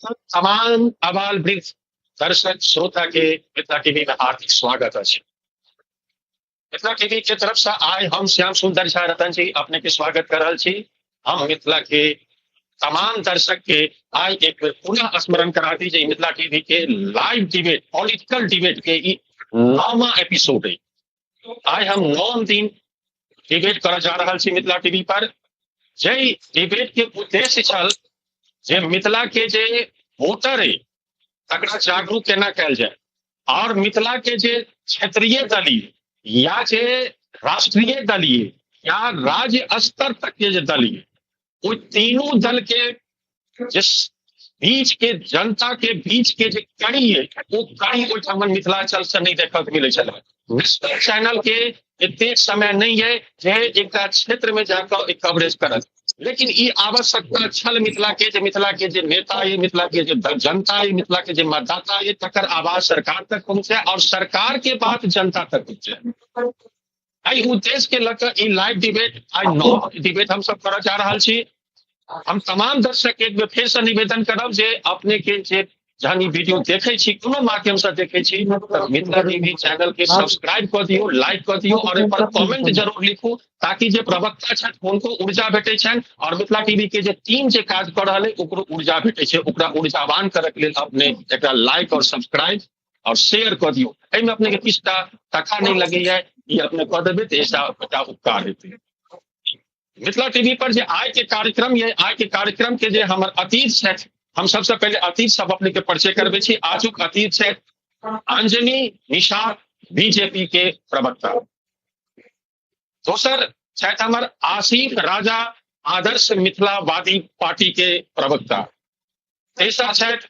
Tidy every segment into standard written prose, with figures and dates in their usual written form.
तमाम आबाल वृद्ध दर्शक श्रोता के मिथिला टीवी में हार्दिक स्वागत अछि। मिथिला टीवी के तरफ से आइ हम श्याम सुंदर झा रतन जी अपने के स्वागत कर रहल छी। हम मिथिला के तमाम दर्शक के आइ एक बेर पुनः स्मरण करा दी जे मिथिला टीवी के लाइव डिबेट, पॉलिटिकल डिबेट के ई 9वां एपिसोड है। आइ हम 9 दिन डिबेट करऽ जा रहल छी मिथिला टीवी पर। जे डिबेट के उद्देश्य छल जे मिथिला के जे वोटर है तकरा जागरूक केना कयल जाय और मिथिला के जे क्षेत्रीय दल या जे राष्ट्रीय दल या राज्य स्तर तक के जे दल, वो तीनों दल के जिस बीच के जनता के बीच के जे कड़ी है वो कड़ी ओहिठाम मिथिलांचल से नहीं देखे के मिले छल। नेशनल चैनल के एतेक समय नहीं है जे एकटा क्षेत्र में जाकर कवरेज करत, लेकिन ई आवश्यकता छल मिथिला के जे मिथिला के जे नेता ये, मिथिला के जे जनता ये, मिथिला के जे मतदाता ये, तकर आवाज सरकार तक पहुंचे और सरकार के बात जनता तक पहुंचे। एहि उद्देश्य के लऽ ई लाइव डिबेट आइ 9 डिबेट हम सब करऽ जा रहल छी। हम तमाम दर्शक के एक बेर फेर से निवेदन करब जे अपने के जे जहन ई वीडियो देखे छी कोनो माध्यम से देखे छी तऽ मिथिला टीवी चैनल के सब्सक्राइब कऽ दियौ, लाइक कऽ दियौ और एहि पर कमेंट जरूर लिखू ताकि जे प्रवक्ता छथि हुनको ऊर्जा भेटै छनि और मिथिला टीवी के जे टीम जे काज कऽ रहल है ओकरो ऊर्जा भेटै छै। ओकरा ऊर्जावान करऽ के लेल अपने एकरा लाइक और सब्सक्राइब और शेयर कऽ दियौ। एहिमे अपने के किछु टका नहि लगैया, ई अपने कऽ देबै तऽ एकटा उपकार हेतै। मिथिला टीवी पर जे आइ के कार्यक्रम ये, आइ के कार्यक्रम के जे हमर अतिथि छथि, हम सबसे पहले अतिथि सब अपने के परिचय करबै छी। आजुक अतिथि छथि अंजनी निषाद, बीजेपी के प्रवक्ता। दोसर छथि हमर आसिफ राजा, आदर्श मिथिलावादी पार्टी के प्रवक्ता। तेसर छथि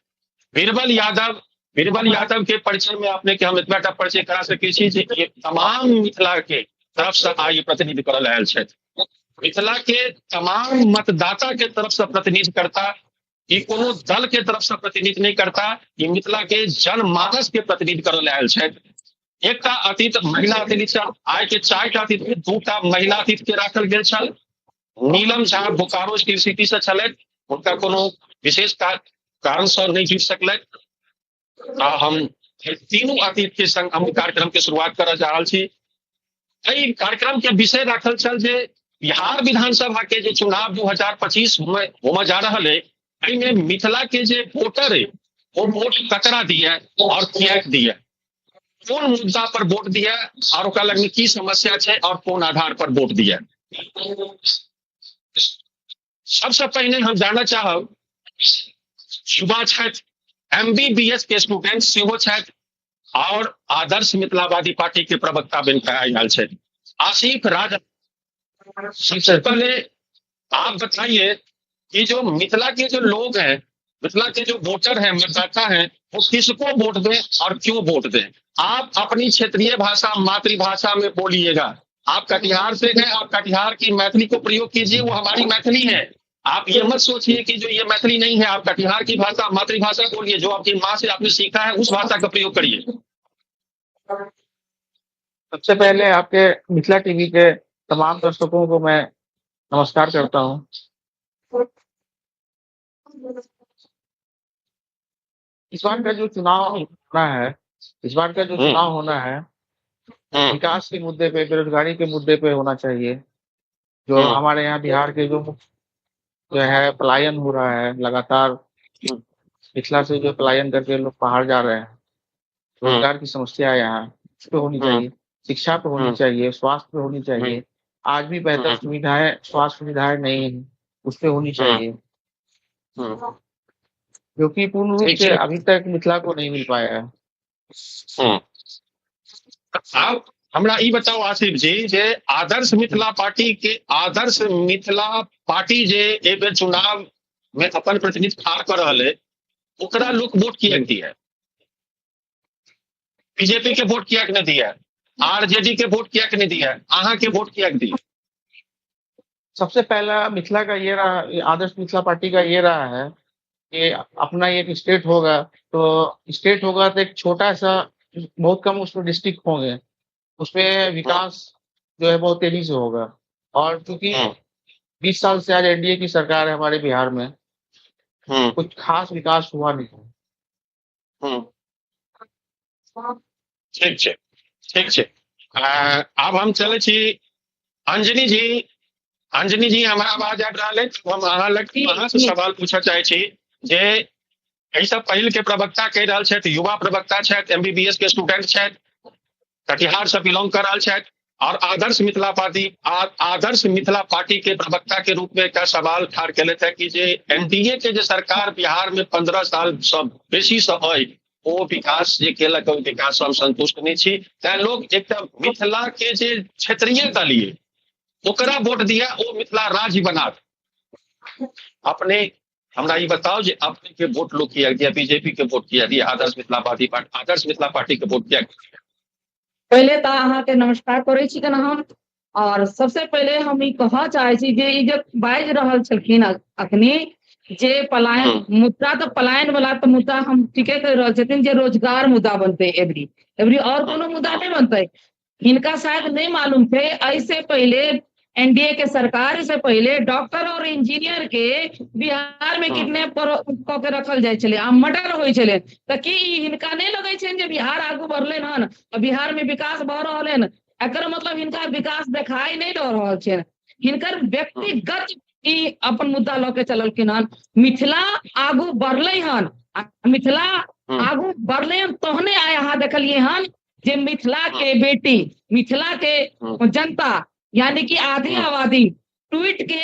बीरबल यादव। बीरबल यादव के परिचय में अपने के हम एतबा टा परिचय करा सकै छी जे तमाम मिथिला के तरफ से आइ प्रतिनिधि करल आयल छथि। मिथिला के तमाम मतदाता के तरफ से प्रतिनिधि करता, ई कोनो दल के तरफ से प्रतिनिधि नहीं करता, ई मिथिला के जनमानस के प्रतिनिधि करल आयल छथि। एकटा अतिथि महिला अतिथि छल। आइ के 4टा अतिथि, 2टा महिला अतिथि के राखल गेल छल। नीलम झा बोकारो स्टील सिटी से छलथि, हुनका कोनो विशेष कारण से नहीं जुड़ि सकलथि। आ हम तीनू अतिथि के संग हम कार्यक्रम के शुरुआत करऽ जा रहल छी। एहि कार्यक्रम के विषय राखल छल जे बिहार विधानसभा के जे चुनाव 2025 में होमय जा रहल है, एहिमे मिथिला के जे वोटर है वो वोट ककरा दिए और कियाक दिए, कोन मुद्दा पर वोट दिए और ओकरा लग में की समस्या छै और कोन आधार पर वोट दिए। सबसे पहिने हम जानऽ चाहब, युवा छथि, एमबीबीएस के स्टूडेंट सेहो छथि और आदर्श मिथिलावादी पार्टी के प्रवक्ता बनि कऽ आयल छथि आसिफ राजा। सबसे पहले आप बताइए कि जो मिथिला के जो लोग हैं, मिथिला के जो वोटर हैं, मतदाता हैं, वो किसको वोट दें और क्यों वोट दें? आप अपनी क्षेत्रीय भाषा, मातृभाषा में बोलिएगा। आप कटिहार से हैं, आप कटिहार की मैथिली को प्रयोग कीजिए, वो हमारी मैथिली है। आप ये मत सोचिए कि जो ये मैथिली नहीं है। आप कटिहार की भाषा, मातृभाषा बोलिए, जो आपकी माँ से आपने सीखा है उस भाषा का प्रयोग करिए। सबसे पहले आपके मिथिला टीवी के तमाम दर्शकों को मैं नमस्कार करता हूँ। इस बार का जो चुनाव होना है, इस बार का जो चुनाव होना है, विकास के मुद्दे पे, बेरोजगारी के मुद्दे पे होना चाहिए। जो हमारे यहाँ बिहार के जो है पलायन हो रहा है लगातार, मिथिला से जो पलायन करके लोग बाहर जा रहे हैं, रोजगार की समस्या है यहाँ, इस पे होनी चाहिए, शिक्षा पे होनी चाहिए, स्वास्थ्य पे होनी चाहिए। आज भी बेहतर सुविधाएं, स्वास्थ्य सुविधाएं नहीं है, उस पे होनी चाहिए, जो कि पूर्ण रूप से अभी तक मिथिला को नहीं मिल पाया है। आप हमरा ई बताओ आसिफ जी जे आदर्श मिथिला पार्टी के, आदर्श मिथिला पार्टी जे एक बेर चुनाव में अपन प्रतिनिधि ठाढ़ कर रहल है, ओकरा लोग वोट किया दिया? बीजेपी के वोट किया नहीं दिया? आरजेडी के वोट किया नहीं दिया? अहाँ के वोट किया दिया? सबसे पहला मिथिला का ये रहा, आदर्श मिथिला पार्टी का ये रहा है कि अपना एक स्टेट होगा, तो स्टेट होगा तो एक छोटा सा, बहुत कम उसमें डिस्ट्रिक्ट होंगे, उसमें विकास जो है बहुत तेजी से होगा। और चूंकि 20 साल से आज एनडीए की सरकार है हमारे बिहार में, कुछ खास विकास हुआ नहीं है। ठीक छै, ठीक छै। आब हम चलै छी अंजनी जी। अंजनी जी, हमरा आवाज आबि रहल अछि? हम अहाँ लग अहाँ से सवाल पूछऽ चाहै छी जे एहिसँ पहिल के प्रवक्ता कहि रहल छथि, युवा प्रवक्ता छथि, एमबीबीएस के स्टूडेंट छथि, कटिहार से बिलोंग कर रहल छथि और आदर्श मिथिला पार्टी, आदर्श मिथिला पार्टी के प्रवक्ता के रूप में एकटा सवाल ठाढ़ केलथि है कि जे एनडीए के जे सरकार बिहार में 15 साल सँ बेसी सँ अछि, ओ विकास जे केलक ओहि विकास सँ हम संतुष्ट नहि छी। तैं लोग एकटा मिथिला के जे क्षेत्रीय दल ये ओकरा वोट दिया, ओ मिथिला राज्य बना दे। अपने हमरा ई बताओ जे अपने के वोट लोग किया दिया, बीजेपी के वोट किया दिया, आदर्श मिथिला पार्टी, आदर्श मिथिला पार्टी के वोट किया दिया? पहिले तऽ अहाँके नमस्कार करै छी कना हम, और सबसे पहिले हम ई कहऽ चाहै छी जे ई जे बाजि रहल छलखिन अखनी जे पलायन मुद्दा, तऽ पलायन वाला तऽ मुद्दा हम ठीके कहि रहल छथिन जे रोजगार मुद्दा बनतै एबरी एबरी और कोनो मुद्दा नहि बनतै। हिनका शायद नहि मालूम छै, एहिसे पहिले एनडीए के सरकार से पहिले डॉक्टर और इंजीनियर के बिहार में किडनैप कऽ के रखल जाइ छलै आ मर्डर होइ छलै। तऽ की हिनका नहि लगै छनि जे बिहार आगू बढ़लै हन, बिहार में विकास भऽ रहल हन? एकर मतलब हिनका विकास देखाई नहि दऽ रहल छनि। हिनकर व्यक्तिगत ई अपन मुद्दा लऽ के चललखिन हन। मिथिला आगू बढ़लै हन, मिथिला आगू बढ़लै हन तहने आइ अहाँ देखलियै हन जे मिथिला के बेटी, मिथिला के जनता यानी कि आधी आबादी टूट के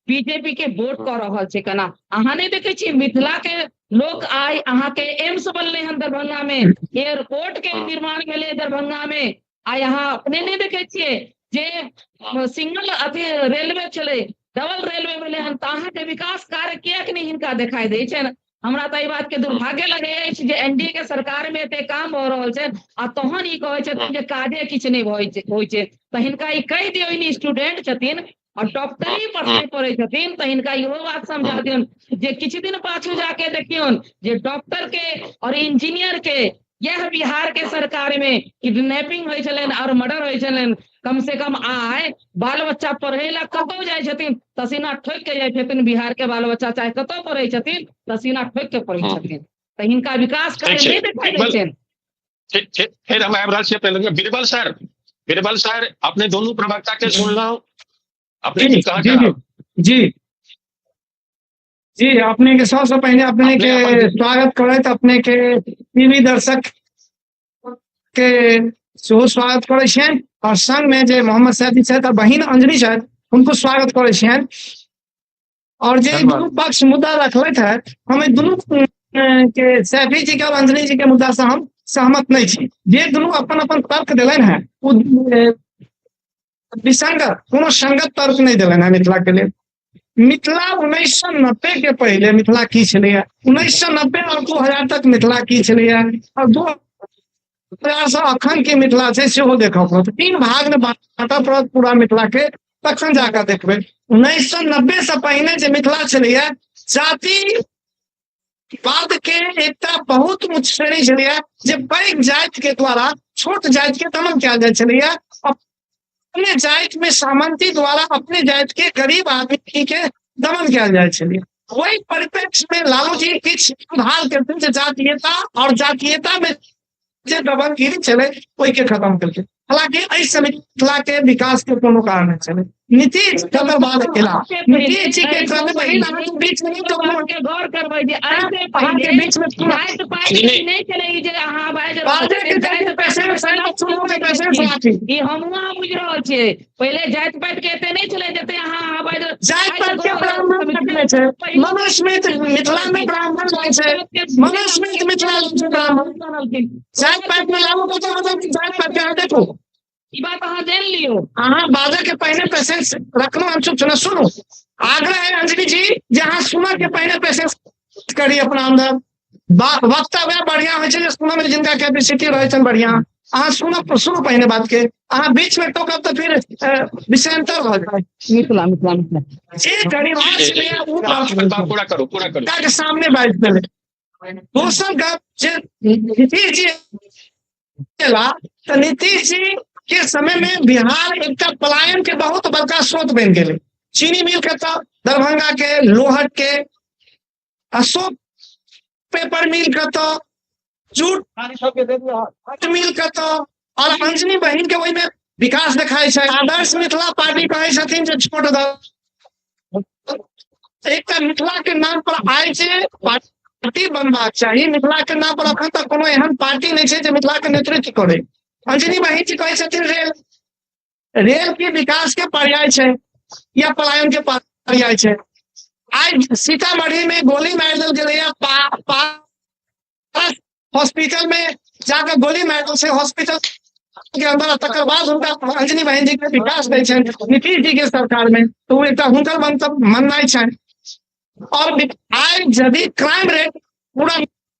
बीजेपी के वोट कऽ रहल छै। केना अहाँ नहि देखे छियै मिथिला के लोक आइ अहाँ के एम्स बनलै हन दरभंगा में, एयरपोर्ट के निर्माण भेलै दरभंगा में। आइ अहाँ अपने नहि देखे छियै जे सिंगल अथी रेलवे छलै, डबल रेलवे भेलै हन। तऽ अहाँके विकास कार्य किएक नहि हिनका देखाई दै छनि? हमरा तऽ एहि बात के दुर्भाग्य लगै अछि जे एनडीए के सरकार में एते काम भऽ रहल छै आ तहन ई कहै छथिन जे काजे किछु नहि होइ छै। तऽ हिनका ई कहि दियौ, स्टूडेंट छथिन और डॉक्टरी पढ़ाई पढ़ै छथिन, तऽ हिनका इहो बात समझा दियौन जे किछु दिन पाछू जाके देखियौन जे डॉक्टर के और इंजीनियर के यह बिहार के सरकार में किडनैपिंग होइ छलनि और मर्डर होइ छलनि। कम से कम आइ बाल बच्चा पढ़ै ला कतौ जाइ छथिन तऽ सीना ठोकि के जाइ छथिन। बिहार के बाल बच्चा चाहे कतौ पढ़ै छथिन तऽ सीना ठोकि के पढ़ै छथिन। तऽ हिनका विकास कार्य नहि देखाई दै छनि। ठीक ठीक, फेर हम आबि रहल छियै पहिले बीरबल सर। बीरबल सर, अपने दोनों प्रवक्ता के सुनलहुँ, अपने की कहऽ चाहब? जी जी, अपने के सबसे पहले अपने के स्वागत करैत अपने के टीवी दर्शक के सेहो स्वागत करै छियनि और संग में जे मोहम्मद सैदी छथि और बहिन अंजलि छथि हुनको स्वागत करै छियनि। और जे दुनू पक्ष मुद्दा रखलथि है, हम दुनू के सैफी जी के और अंजलि जी के मुद्दा से हम सहमत नहीं छी। जे दुनू अपन अपन तर्क देलनि है ओ विसंगत, कोनो संगत तर्क नहीं देलनि है मिथिला के लेल। मिथिला 1990 के पहले मिथिला की छलैया, 1990 और 2000 तक मिथिला की छलैया और 2000 से अखन के मिथिला छै सेहो देखऽ पड़त। 3 भाग में बांटऽ पड़त पूरा मिथिला के, तखन जाकऽ देखबै। 1990 से पहिने जे मिथिला छलैया, जाति वाद के एकटा बहुत उच्च श्रेणी छलैया जे पैघ जाति के द्वारा छोट जाति के दमन कयल जाइ छलैया। अपने जाति में सामंती द्वारा अपने जाति के गरीब आदमी के दमन कयल जाइ छलैया। ओहि परिप्रेक्ष्य में लालू जी किछु सुधार केलखिन जे जातीयता और जातीयता में जे दबंगगिरी छलै ओहि के खत्म केलखिन। हालांकि एहि से मिथिला के विकास के कोनो कारण नहीं छलै। नीतीश तकर बाद एला, नीतीश जी के क्रम में बहिन अहाँके बीच में के गौर करबै जे एहि से पहिले बीच में पूरा जाति पाति नहि छलै जे अहाँ बाजि रहल बाजै के छियै, जाति जाति पैसे पाति में सही सुनू के पैसे में साथी। ई हमहूँ अहाँ बुझि रहल छियै। पहिले जाति पाति के एते नहि छलै जते अहाँ बाजि रहल जाति पाति के ब्राह्मण रखने छै। मनुस्मृति मिथिला में ब्राह्मण जाइ छै, मनुस्मृति मिथिला छै ब्राह्मण। जाति पाति में लागू कऽ मतलब जाति पाति के अहाँ देखू। ई बात अहाँ जानि लियौ। अहाँ बाजऽ के पहिने पेशेंस रखलहुँ, हम चुप छलहुँ। सुनू, आग्रह है अंजलि जी जे अहाँ सुनऽ के पहिने पेशेंस करी अपना अन्दर। वक्तव्य बढ़िया होइ छै जे सुनऽ में जिनका कैपेसिटी रहै छनि बढ़िया। अहाँ सुनू पहिने बात के, अहाँ बीच में टोकब तऽ फिर विषयांतर भऽ जायत। मिथिला, मिथिला, मिथिला। जे गरीब छलैया ओ बात पूरा करू, पूरा करू। के सामने बाजि देलै। दोसर गप जे नीतीश जी एला तऽ नीतीश जी के समय में बिहार एकटा पलायन के बहुत बड़का स्रोत बनि गेलै। चीनी मिल के तऽ दरभंगा के, लोहट के, अशोक पेपर मिल कतऽ, जूट मिल कतऽ, और अंजनी बहिन के ओहिमे विकास देखाइ छै। आदर्श मिथिला पार्टी कहै छथिन जे छोट दल, एकटा मिथिला के नाम पर आइ जे पार्टी बनबाक चाही, मिथिला के नाम पर अखन तक कोनो एहन पार्टी नहि छै जे मिथिला के नेतृत्व करे। अंजनी बहिन जी कहै छथिन रेल, रेल के विकास के पर्याय छै या पलायन के पर्याय छै। आइ सीतामढ़ी में गोली मारि देल गेलैया, हॉस्पिटल में जाकर गोली मारि देल छै हॉस्पिटल के अंदर, तकर बाद हुनका अंजनी बहिन जी के विकास दै छनि नीतीश जी के सरकार में, तो ओ एकटा हुनकर मंतव्य मननाइ छनि। और आइ यदि क्राइम रेट पूरा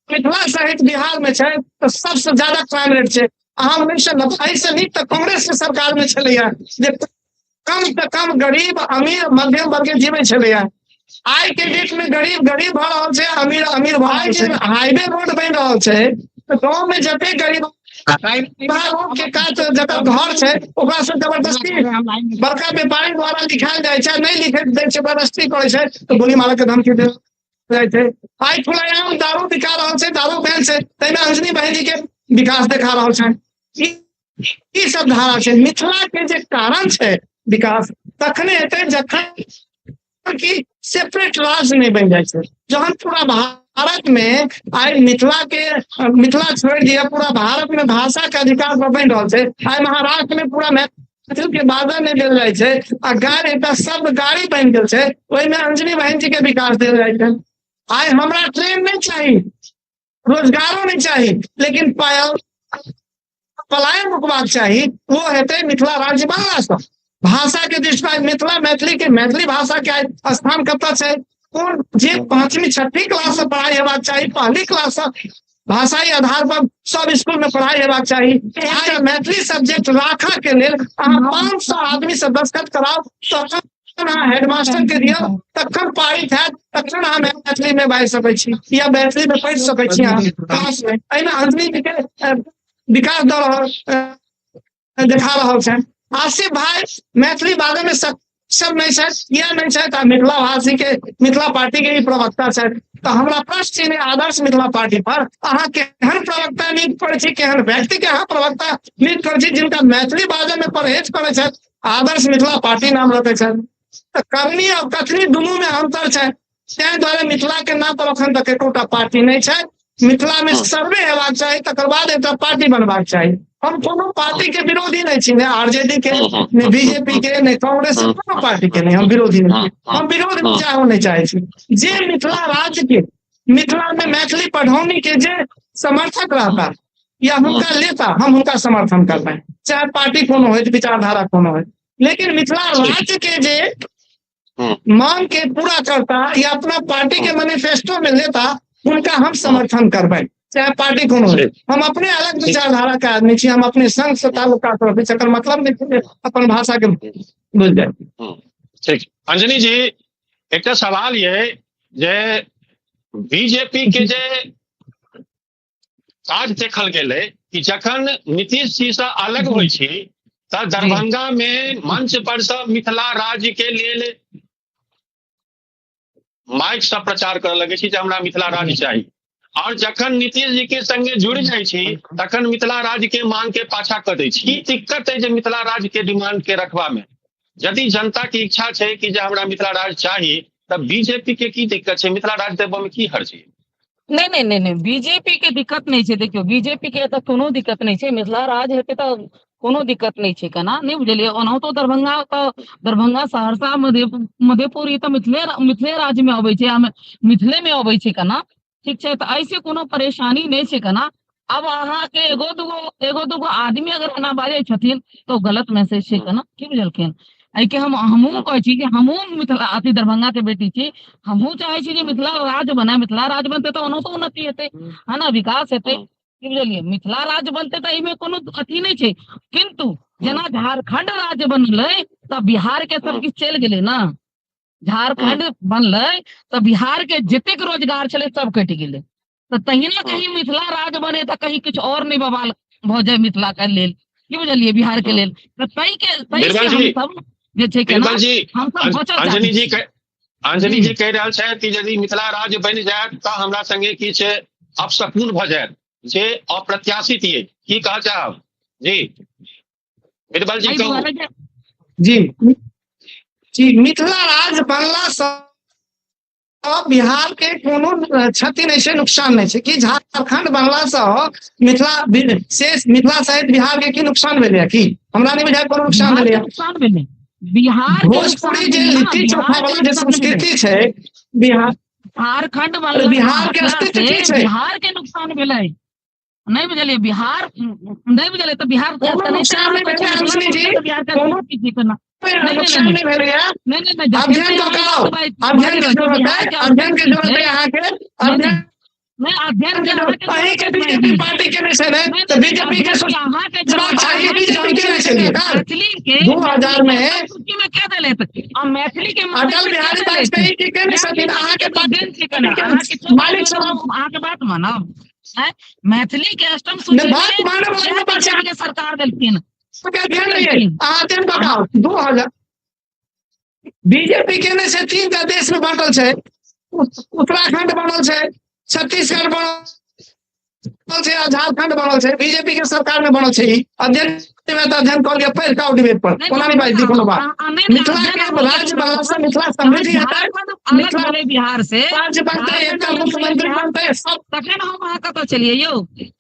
मिथिला सहित बिहार में छै तऽ सबसे ज्यादा क्राइम रेट छै। अहाँ 1990 एहिसँ नीक तऽ कांग्रेस के सरकार में छलैया जे कम से कम गरीब अमीर मध्यम वर्ग के जीवे छलैया। आइ के डेट में गरीब गरीब भऽ रहल छै, अमीर अमीर भऽ रहल छै। हाईवे रोड बनि रहल छै तऽ गाँव में जते गरीब रोड के कात जकर घर छै ओकरा से जबरदस्ती बड़का व्यापारी द्वारा लिखायल जाइ छै, नहि लिखे दै छै, जबरदस्ती करै छै तऽ गोली मारऽ के धमकी देल जाइ छै। आइ खुलेआम दारू बिका रहल छै, दारू बैन छै, ताहिमे अंजनी बहिन जी के विकास देखा रहल छनि। ई सब धारा छै। मिथिला के जे कारण छै विकास तखने हेतै जखन कि सेपरेट राज्य नहि बनि जाइ छै। जहन पूरा भारत में आइ मिथिला के, मिथिला छोड़ि दिअ, पूरा भारत में भाषा के अधिकार पर बनि रहल छै। आइ महाराष्ट्र में पूरा मैथिल के बाजऽ नहि देल जाइ छै आ गारि एकटा शब्द गाड़ी बनि गेल छै, ओहिमे अंजनी बहिन जी के विकास देल जाइ छै। आइ हमरा ट्रेन नहि चाही, रोजगारो नहि चाही, लेकिन पलायन रुकबाक चाही, वो हेतै मिथिला राज्य बनलासँ। भाषा के दृष्टि मिथिला मैथिली के, मैथिली भाषा के आइ स्थान कतऽ छै? कोन जे 5वीं 6वीं क्लास से पढ़ाई हेबाक चाही, पहली क्लास से भाषाई आधार पर सब स्कूल में पढ़ाई हेबाक चाही। आइ मैथिली सब्जेक्ट राखऽ के लेल अहाँ 500 आदमी से दस्तखत कराउ तखन अहाँ हेडमास्टर के दियौ, तखन पारित हैत, तखन अहाँ मैथिली में बाजि सकै छी या मैथिली में पढ़ि सकै छी अहाँ क्लास में। एहिमे अंजनी जी के विकास दऽ रहल देखा रहल छनि। आसिफ भाई मैथिली बाजय में सक्षम नहि छथि, किया नहि छथि? आ मिथिला भाषी के, मिथिला पार्टी के भी प्रवक्ता छथि। तऽ हमरा प्रश्न चिन्ह आदर्श मिथिला पार्टी पर, अहाँ केहन प्रवक्ता नियुक्त करै छी, केहन व्यक्ति के अहाँ प्रवक्ता नियुक्त करै छी जिनका मैथिली बाजय में परहेज करै छथि, आदर्श मिथिला पार्टी नाम रखै छथि। तऽ करनी और कथनी दुनू में अंतर छै। ताहि दुआरे मिथिला के नाम पर अखन तक एकोटा पार्टी नहि छै। मिथिला में सर्वे हेबाक चाही, तकर बाद एकटा पार्टी बनबाक चाही। हम कोनो पार्टी के विरोधी नहि छी, नहि आरजेडी के, नहि बीजेपी के, नहि कांग्रेस, कोनो पार्टी के नहि हम विरोधी नहि छी। हम विरोध चाहो नहि चाहै छी। जे मिथिला राज्य के, मिथिला में मैथिली पढ़ौनी के जे समर्थक रहता या हुनका लेता, हम हुनका समर्थन करबै, चाहे पार्टी कोनो होय, विचारधारा कोनो होय। लेकिन मिथिला राज्य के जे मांग के पूरा करता या अपना पार्टी के मैनिफेस्टो में लेता, उनका हम समर्थन करबै, चाहे पार्टी कोनो हो। हम अपने अलग विचारधारा के आदमी छी, हम अपने संघ से ताल्लुकात रखै छी, एकर मतलब नहि अपन भाषा के भूलि जाय। ठीक। अंजनी जी, एकटा सवाल ये जे बीजेपी के जे काज देखल गेलै कि जखन नीतीश जी से अलग होइ छी तऽ दरभंगा में मंच पर से मिथिला राज्य के लेल माइक से प्रचार करऽ लगै छी जे हमरा मिथिला राज्य चाही, और जखन नीतीश जी के संगे जुड़ि जाइ छी तखन मिथिला राज्य के मांग के पाछा कऽ दै छी। की दिक्कत है जे मिथिला राज्य के डिमांड के रखबा में? यदि जनता के इच्छा छै कि जे हमरा मिथिला राज्य चाही तऽ बीजेपी के की दिक्कत छै? मिथिला राज्य देबऽ में की हर्ज है? नहि नहि नहि नहि, बीजेपी के दिक्कत नहि छै। देखियौ, बीजेपी के एतऽ कोनो दिक्कत नहि छै, मिथिला राज्य हेतै तऽ कोनो दिक्कत नहि छै। केना नहि बुझलियै? ओनाहितो दरभंगा तऽ दरभंगा, सहरसा, मधेपुर ई तऽ मिथिले मिथिले राज्य मे अबै छै, मिथिले मे अबै छै केना, ठीक छै? तऽ एहिसे कोनो परेशानी नहि छै केना। आब अहाँके एगो दूगो आदमी अगर एना बाजै छथिन तऽ ओ गलत मैसेज छै केना, की बुझलखिन? एहिके हमहूँ कहै छी कि हमहूँ मिथिला अथी दरभंगा के बेटी छी, हमहूँ चाहै छी जे मिथिला राज्य बने। मिथिला राज्य बनतै तऽ ओनाहितो उन्नति हेतै, है ना, विकास हेतै, की बुझलियै? मिथिला राज्य बनतै तऽ एहिमे कोनो अथी नहि छै। किन्तु जेना झारखंड राज्य बनलै तऽ बिहार के सब किछु चलि गेलै ने। झारखंड बनलै तऽ बिहार के जतेक रोजगार छलै सब कटि गेलै। तऽ तहिना कहीं मिथिला राज्य बने तऽ कहीं किछु और नहि बवाल भऽ जाय मिथिला के लेल, की बुझलियै, बिहार के लेल। तऽ ताहि के ताहि से बीरबल जी, हमसब जे छै केना बीरबल जी, हमसब बचल चाहै अंजनी जी छी। अंजलि जी कहि रहल छथि कि यदि मिथिला राज्य बनि जायत तऽ हमरा संगे किछु अपशकुन भऽ जायत जे अप्रत्याशित ये, की कह चाहब? जी बीरबल जी कहू। जी जी, मिथिला राज्य बनला सँ बिहार के कोनो क्षति नहि छै, नुकसान नहि छै। कि झारखंड बनला सँ मिथिला शेष मिथिला सहित बिहार के की नुकसान भेलै? की हमरा नहि बुझाय कोनो नुकसान भेलै। नुकसान भेलै बिहार। भोजपुरी जे लिट्टी चोखा वाला जे संस्कृति छै, बिहार झारखंड बिहार के अस्तित्व की छै? बिहार के नुकसान भेलै, नहि बुझलियै? बिहार नहि बुझलियै तऽ बिहार नुकसान नहि भेलै अंजनी जी, नुकसान नहि भेलैया। अध्ययन कऽ के आउ, अध्ययन के जरूरत है, अध्ययन के जरूरत है अहाँके। अध्ययन नहीं, अध्ययन के बीजेपी पार्टी के नहीं छै ने, तऽ बीजेपी के चाहिए, बीजेपी के नहीं छै। 2000 में सूची में क्या देले आ मैथिली के अटल बिहारी वाजपेयी जी के नहीं छथिन अहाँके पार्टी मालिक सब। अहाँके बात मानब, मैथिली के अष्टम सूची में सरकार देलखिन। अहाँ 2000 बीजेपी के नहि छै, 3 टा देश में बांटल छै, उत्तराखंड बनल छै, छत्तीसगढ़ बनल छै आ झारखंड बनल छै। बीजेपी के सरकार में बनल छै। अध्ययन में तऽ अध्ययन कऽ लिअ, पढ़ि कऽ डिबेट पर कोना नहि बाजि दी कोनो बात। मिथिला के राज्य बनला से मिथिला समृद्धि हेतै, मिथिला बिहार से राज्य बनतै, एकटा मुख्यमंत्री बनतै सब। तखन हम अहाँ कतऽ चलियै यौ?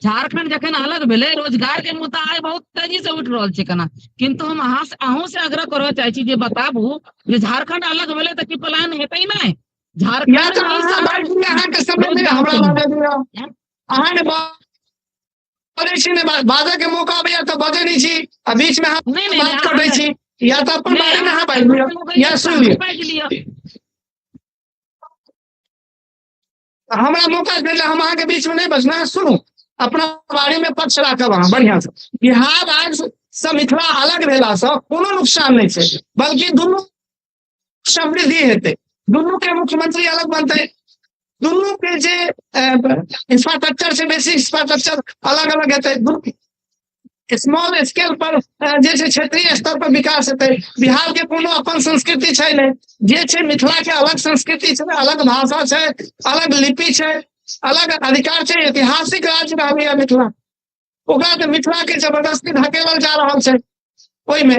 झारखंड जखन अलग भेलै, रोजगार के मुद्दा आइ बहुत तेजी से उठि रहल छै केना, किन्तु हम अहाँ से अहूँ से आग्रह करऽ चाहै छी जे बताबू जे झारखंड अलग भेलै तऽ की प्लान हेतै नहि? झारखंड अहाँ ने बजै छी, ने बाजऽ के मौका अबैया तऽ बजै नहि छी आ बीच में अहाँ बात कटै छी। या तऽ अपन बारे में अहाँ बाजि लिअ या सुनि लिअ। हमरा मौका भेटल, हम अहाँके बीच में नहि बजना। सुनू, अपना बारे में पक्ष राखब अहाँ बढ़िया से। बिहार राज्य से मिथिला अलग भेला से कोनो नुकसान नहि छै, बल्कि दुनू समृद्धि हेतै। दुनू के मुख्यमंत्री अलग बनतै, दुनू के जे इंफ्रास्ट्रक्चर छै, बेसिक इंफ्रास्ट्रक्चर अलग अलग हेतै। स्मॉल स्केल पर जे छै क्षेत्रीय स्तर पर विकास हेतै। बिहार के कोनो अपन संस्कृति छै नहि, जे छै मिथिला के अलग संस्कृति छै, अलग भाषा छै, अलग लिपि छै, अलग अधिकार छै। ऐतिहासिक राज्य रहलैया मिथिला, ओकरा तऽ मिथिला के जबरदस्ती धकेलल जा रहल छै। ओहिमे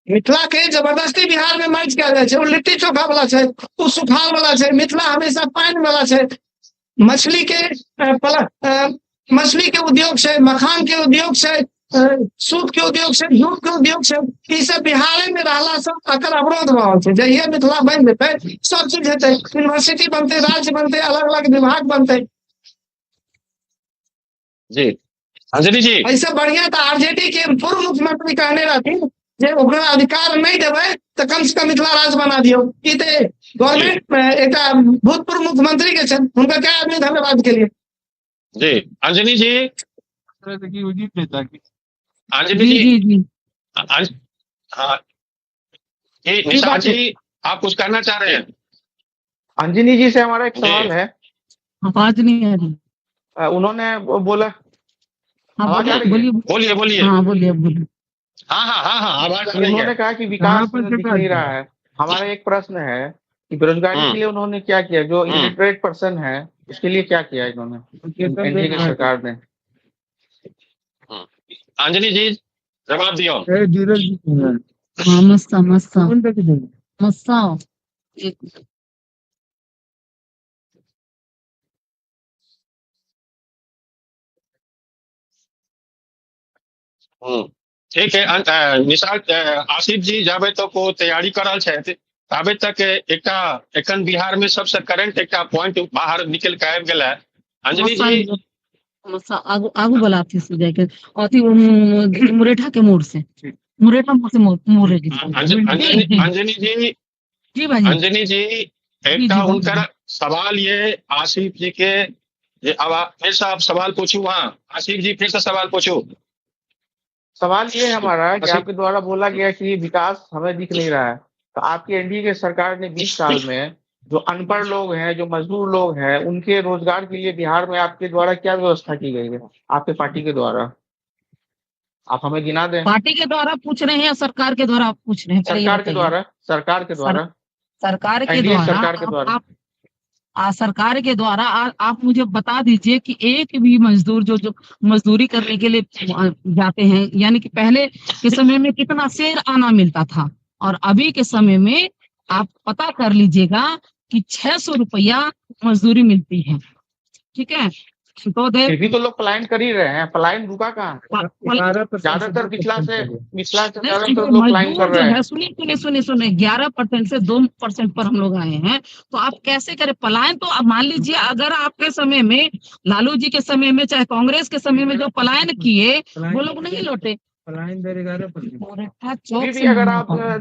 मिथिला के जबरदस्ती बिहार में मर्ज कयल जाइ छै। ओ लिट्टी चोखा वाला छै, ओ सुखाड़ वाला छै। मिथिला हमेशा पानि वाला छै। मछली के मछली के उद्योग छै, मखान के उद्योग छै, सूत के उद्योग छै, जूट के उद्योग छै। ई सब बिहारे में रहला से एकर अवरोध रहल छै। जहिया मिथिला बनि जेतै सब चीज हेतै, यूनिवर्सिटी बनतै, राज्य बनतै, अलग अलग विभाग बनतै। जी अंजलि जी, ऐसे बढ़िया तऽ आरजेडी के पूर्व मुख्यमंत्री कहने रहथिन जे ओकरा अधिकार नहि देबै तऽ कम से कम मिथिला राज्य बना दियौ। ई तऽ गवर्नमेंट एकटा भूतपूर्व मुख्यमंत्री के छनि, हुनका क्या आदमी धन्यवाद के लिए। जी अंजनी जी, अंजनी जी, जी हाँ जी, निशा जी आप कुछ कहना चाह रहे हैं? अंजनी जी से हमारा एक सवाल है। आवाज नहीं आ रही। उन्होंने बोला, बोलिए बोलिए बोलिए, हाँ बोलिए बोलिए। हाँ हाँ हाँ हाँ, आवाज आ रही है। उन्होंने कहा कि विकास दिख नहीं रहा है। हमारा एक प्रश्न है कि बेरोजगारी के लिए उन्होंने क्या किया? जो इलिटरेट पर्सन है उसके लिए क्या किया इन्होंने, एनडीए की सरकार ने? अंजलि जी जवाब दियो। हाँ मस्त मस्त मस्त। ठीक है निशा, आसिफ जी जाबे तक ओ तैयारी कर रहल छथि ताबे तक एकटा एखन बिहार में सबसे करंट एकटा पॉइंट बाहर निकल के आबि गेल है। अंजलि जी आगू आगू वाला अथी से जाके अथी मुरेठा के मोड़ से, मुरेठा मोड़ से मोड़े। अंजलि जी जी भाई, अंजलि जी एकटा हुनकर सवाल ये आसिफ जी के, जे अब फिर से आप सवाल पूछू। हाँ आसिफ जी फिर से सवाल पूछू। सवाल ये है हमारा कि आपके द्वारा बोला गया कि विकास हमें दिख नहीं रहा है, तो आपकी एनडीए के सरकार ने 20 साल में जो अनपढ़ लोग हैं, जो मजदूर लोग हैं, उनके रोजगार के लिए बिहार में आपके द्वारा क्या व्यवस्था की गई है आपके पार्टी के द्वारा? आप हमें गिना दें। पार्टी के द्वारा पूछ रहे हैं या सरकार के द्वारा आप पूछ रहे हैं? सरकार के द्वारा, सरकार के द्वारा। सरकार के एनडीए द्वारा सरकार के आप, द्वारा। आप सरकार के द्वारा आप मुझे बता दीजिए कि एक भी मजदूर जो जो मजदूरी करने के लिए जाते हैं, यानी कि पहले के समय में कितना शेर आना मिलता था और अभी के समय में आप पता कर लीजिएगा कि 600 रुपया मजदूरी मिलती है। ठीक है, तो फिर भी तो लोग पलायन कर ही रहे हैं, पलायन रुका कहाँ? ज्यादातर ज्यादातर मिथिला से ज्यादातर लोग पलायन कर मजदूर जो रहे हैं। है, सुनिए सुनिए सुनिए सुनिए, 11% से 2% पर हम लोग आए हैं, तो आप कैसे करें पलायन? तो अब मान लीजिए अगर आपके समय में, लालू जी के समय में, चाहे कांग्रेस के समय में जो पलायन किए वो लोग नहीं लौटे। पलायन दर 11%। गोरखा चौक अभी से भी अगर नहीं आप पाऊंगा।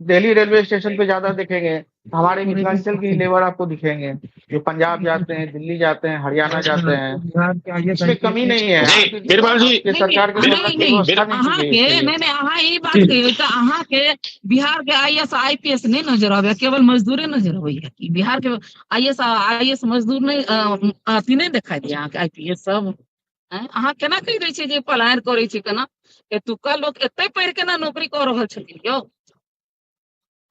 दिल्ली रेलवे स्टेशन पे ज्यादा देखेंगे तो हमारे मिथिलांचल की लेबर आपको दिखेंगे, जो पंजाब जाते हैं, दिल्ली जाते हैं, हरियाणा जाते हैं। बिहार के आईएएस इसमें कमी नहीं है। जी, आपकी बीरबल जी, आपके सरकार के नहीं द्वारा नहीं व्यवस्था नहीं की अहाँ गई के इसके लिए। नहीं नहीं, अहाँ ई बात कहियौ तऽ अहाँ के बिहार के आईएएस आईपीएस नहीं नजर आबैया, केवल मजदूरे नजर अबैया। कि बिहार के आईएएस आईएएस मजदूर नहीं, अथी नहीं देखाई दिया अहाँके आईपीएस सब? अहाँ केना कहि दै छियै जे पलायन करै छै? केना एतुका लोक एते पढ़ि केना नौकरी कऽ रहल छथिन यौ?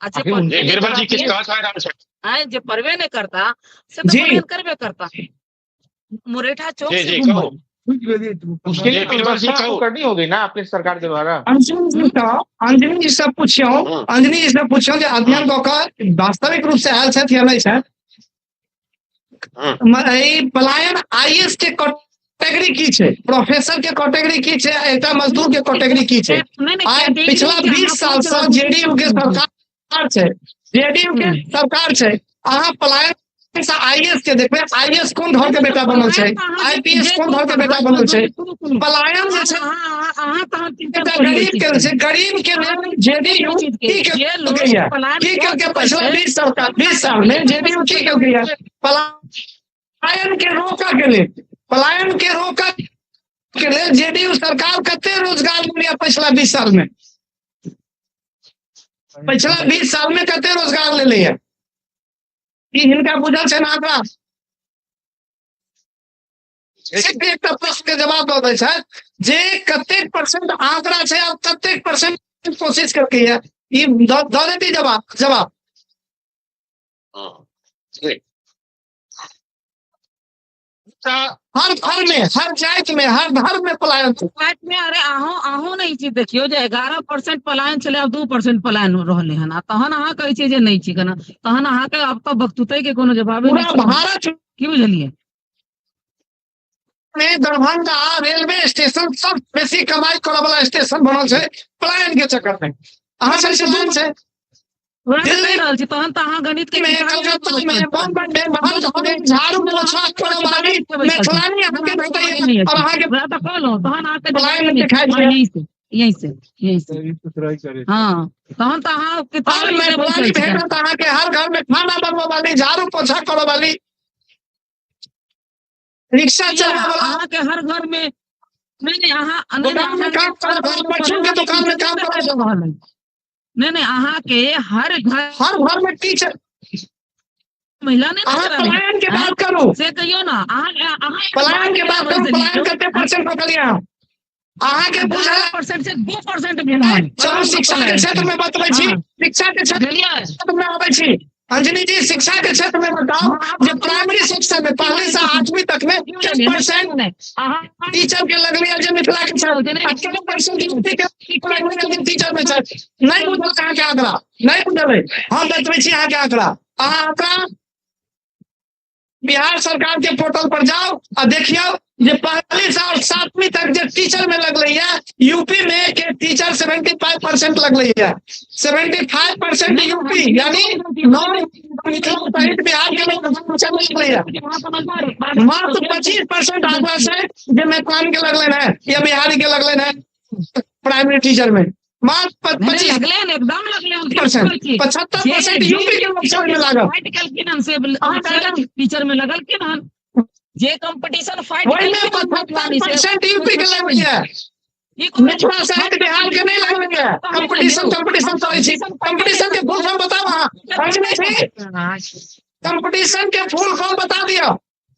आ जे आखिर पढ़बे जी नहि बीरबल जी किछु करता, कहऽ चाहि रहल छथि। आँय जे पढ़बे नहि करता से तऽ जी पलायन करबे करता। मुरैठा चौक जी से जी कहू। घुमल। उसके जी लिए तो बीरबल जी व्यवस्था आपको कहू। करनी होगी ना अपनी सरकार के द्वारा। अंजनी जी सँ, अंजनी जी से पुछियौ, हम्म अंजनी जी से पुछियौ जे अध्ययन कऽ कऽ वास्तविक रूप से आयल छथि या नहि छथि। हम्म ई पलायन आईएएस के कैटेगरी की छै, प्रोफेसर के कैटेगरी की छै, एकटा मजदूर के कैटेगरी की छै? नहि नहि, आइ कैटेगरी पिछला के 20 अहाँ साल पूछि से रहल जेडीयू के छी। सरकार छै, जेडीयू के सरकार छै। अहाँ पलायन से आईएएस के देखबै, आईएएस कोन घर नहि के नहि, तऽ बेटा बनल छै, पलायन तऽ अहाँ जे आईपीएस जे कोन कोन घर के बेटा अहाँ बनल छै? मजदूरी, सुनू सुनू, पलायन जे अहाँ छै अहाँ अहाँ तहन चिंतन एकटा करियौ एहि गरीब चीज के के। छै, गरीब के अहाँ लेल चिंतन जेडीयू करियौ एहि चीज के। की जे लोग केलकै या, पलायन की कऽ केलकै चुकल पिछला छै 20 सरकार 20 साल में जेडीयू की केलकै या पलायन के रोकऽ के लेल? पलायन के रोकऽ के लेल जेडीयू सरकार कते रोजगार देलिया पिछला 20 साल में? पिछला 20 साल में कते रोजगार लेले है? ई हिनका बुझल छै आंकड़ा? सिर्फ एकटा प्रश्न के जवाब दऽ दै छथि जे कतेक परसेंट आंकड़ा छै और कतेक परसेंट कोशिश करके है, ई दऽ देती जवाब जवाब। जी तऽ हर घर में, हर जाति में, हर धर्म में पलायन छै। जाति में, अरे अहूँ अहूँ ने ई चीज देखियौ जे 11% पलायन छलै, आब 2% पलायन रहलै हन, आ तहन अहाँ कहै छियै जे नहि छै केना? तहन अहाँके आब तऽ बकतूतै के कोनो जवाबे पूरा नहि छै। भारत की बुझलियै? में दरभंगा रेलवे स्टेशन सब बेसी कमाई करऽ वाला स्टेशन बनल छै पलायन के चक्कर में। अहाँ सब से छै वएह तऽ कहि दिल्ली रहल छी, तहन तऽ अहाँ गणित के में, किताब नहि कलकत्ता बैसल में, छी। बॉम्बे में, हर घर झाड़ू पोछा करऽ वाली बैसल छी। मैथिलानी अहाँके तहन अहाँके भेटैया जवाबे नहि और अछि। अहाँके वएह तऽ कहलहुँ, तहन अहाँके जवाबे पलायन नहि। देखाइ हँ छै। यहीं से यहीं से यहीं से, हँ तहन तऽ अहाँ हर किताबे लिखने मैथिलानी बैसल छी। भेटत अहाँके हर घर में खाना बनबऽ वाली, झाड़ू पोछा करऽ वाली, रिक्शा किया चलबऽ वाला, अहाँके हर घर में नहि नहि, अहाँ नहि नहि, गोदाम में अहाँके काम हर करऽ घर वाला, में परचून पढ़े के वाली दुकान में टीचर काम नहि करऽ देखाइ दऽ रहल अइ। नहि नहि, अहाँके हर घर हर घर में टीचर। महिला नहि अहाँ नजर आबै पलायन के आँय बात करू, से कहियौ ने अहाँ अहाँ एकटा पलायन बात के केना बात बजि करू, देलियै पलायन यौ? कते परसेंट रोकलियै अहाँ? अहाँके बुझल 11% से 2% भेल हन चलू शिक्षा के पलायन क्षेत्र के। में बतबै छी, हँ शिक्षा के क्षेत्र बुझलियै? में आबै छी। अंजनी जी, शिक्षा के क्षेत्र में बताउ हँ आब जे प्राइमरी शिक्षा में पहली से 8वीं तक में की कते बुझलियै? परसेंट नहि अहाँ टीचर के लगलै जे मिथिला के छथि, आ कते परसेंट यूपी के लगलै जे टीचर में छथि? नहि बुझल अहाँके आंकड़ा? नहि बुझल अइ? हम बतबै छी अहाँके आंकड़ा। अहाँ आंकड़ा बिहार सरकार के पोर्टल पर जाउ आ देखियौ जे पहली से और 7वीं तक जे टीचर में लगलै है, यूपी में के टीचर 75% लगलै है, 75% नहि यूपी, यानी 9 मिथिला सहित बिहार के लोग टीचर में लगलै है। मात्र 25% आंकड़ा छै जे मैथिलानी के लगलै है या बिहारी के लगलै है प्राइमरी टीचर में, मात्र नहि नहि 25 लगलै हन, एकदम लगलै हन, की परसेंट, कहै छी? पचहत्तर जे परसेंट जे यूपी के लोग में लागल। फाइट केलखिन हन से अहाँ से टीचर में लगलखिन हन, जे कंपटीशन फाइट ओहिमे केलखिन हन 75 मैथिलानी से परसेंट यूपी के लगलै है, ई कहै छी मिथिला सहित बिहार के नहीं लगलै है। कंपटीशन कंपटीशन करै छी, कंपटीशन के फुल फॉर्म बताउ अहाँ। अंजनी जी, कंपटीशन के फुल फॉर्म बता दियौ।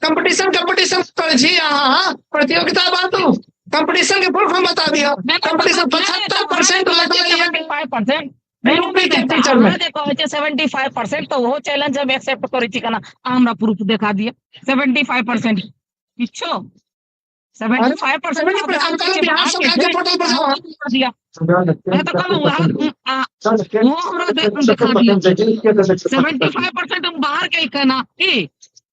कंपटीशन कंपटीशन करै छी अहाँ, प्रतियोगिता बातू, कंपटीशन के फुल फॉर्म बता दियौ। कंपटीशन 75% लगलै है। 5% यूपी के पिक्चर में। अहाँ जे कहै छै 75%, तऽ ओहो चैलेंज हम एक्सेप्ट करै छी। केना अहाँ हमरा प्रूफ देखा दिअ 75%? किछो 75%। हम कहलहुँ बिहार सरकार के पोर्टल पर जाउ अहाँ। दिअ, वएह तऽ कहलहुँ, ओहो हमरा देखा दिअ 75% बाहर के केना की।